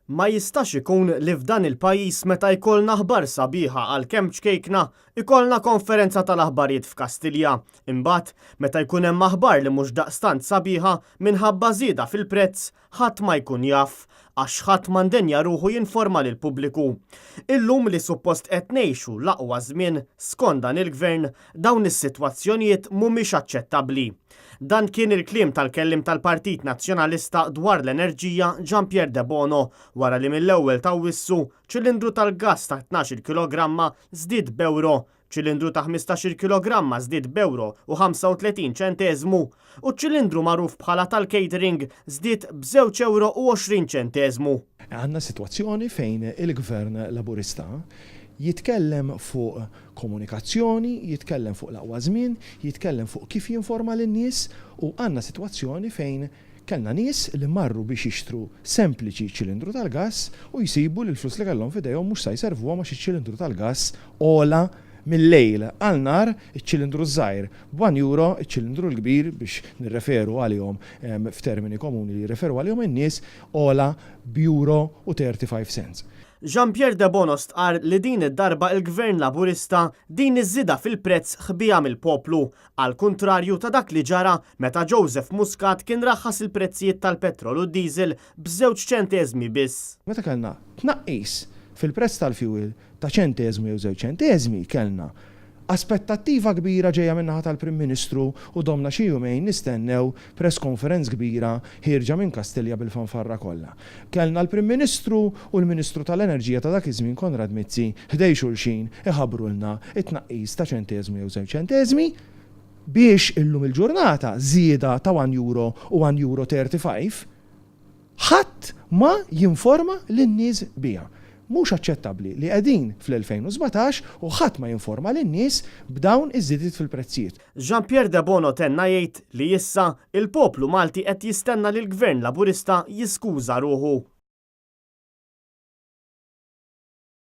Ma jistax ikun li f'dan il-pajjiż meta jkollna aħbar sabiħa għalkemm ċkejkna, ikollna konferenza tal-aħbarijiet f'Kastilja. Imbagħad, meta jkun hemm aħbar li mhux daqstant sabiħa minħabba żieda fil-prezz, ħadd ma jkun jaf, għax ħadd ma ndenja ruħu jinforma lill-pubbliku. Illum li suppost qed ngħixu l-aqwa żmien, skont dan il-Gvern, dawn is-sitwazzjonijiet mhumiex aċċettabbli. Dan kien il-kliem tal-kelliem tal-Partit Nazzjonalista dwar l-enerġija Jean Pierre Debono wara li mill-ewwel t'Awwissu, ċilindru tal-gass ta' 12-il kilogramma żdied b'ewro, ċilindru ta' 15-il kilogramma żdied b'ewro u 35 ċenteżmu u ċ-ċilindru magħruf bħala tal-catering żdied b'żewġ ewro u 20 ċenteżmu. Għandna sitwazzjoni fejn il-Gvern Laburista jitkellem fuq komunikazzjoni, jitkellem fuq l-aqwa żmien, jitkellem fuq kif jinforma lin-nies u għandna sitwazzjoni fejn kellna nies li marru biex jixtru sempliċi ċilindru tal-gass u jsibu li l-flus li kellhom f'idejhom mhux sa jservuhom għax iċ-ċilindru tal-gass għola mil-lejl għal nhar, iċ-ċilindru ż-żgħir b'one euro, iċ-ċilindru l-kbir, biex nirreferu għalihom f'termini komuni li jirreferu għalihom in-nies, għola b'euro u 35 cents. Jean Pierre Debono stqarr li din id-darba il-Gvern Laburista din iż-żieda fil-prezz ħbieha mill-poplu, għall-kuntrarju ta' dak li ġara meta Joseph Muscat kien raħħas il-prezzijiet tal-petrol u d-diesel b'żewġ ċenteżmi biss. Meta kellna tnaqqis fil-prezz tal-fuel ta' ċenteżmu jew żewġ ċenteżmi kellna aspettattiva kbira ġejja min-naħa tal-Prim Ministru u domna xi jumejn nistennew press conference kbira ħierġa minn Kastilja bil-fanfarra kollha. Kellna l-Prim Ministru u l-Ministru tal-Enerġija ta' dak iż-żmien Konrad Mizzi ħdejn xulxin iħabbrulna t-tnaqqis ta' ċenteżmu jew żewġ ċenteżmi biex illum il-ġurnata żieda ta' one euro u one euro 35 Ħadd ma jinforma lin-nies biha. Mhux aċċettabbli li qegħdin fl-2017 u ħadd ma jinforma lin-nies b'dawn iż-żidiet fil-prezzijiet. Jean Pierre Debono tenna jgħid li issa, il-poplu Malti qed jistenna li l-Gvern Laburista jiskuża ruħu.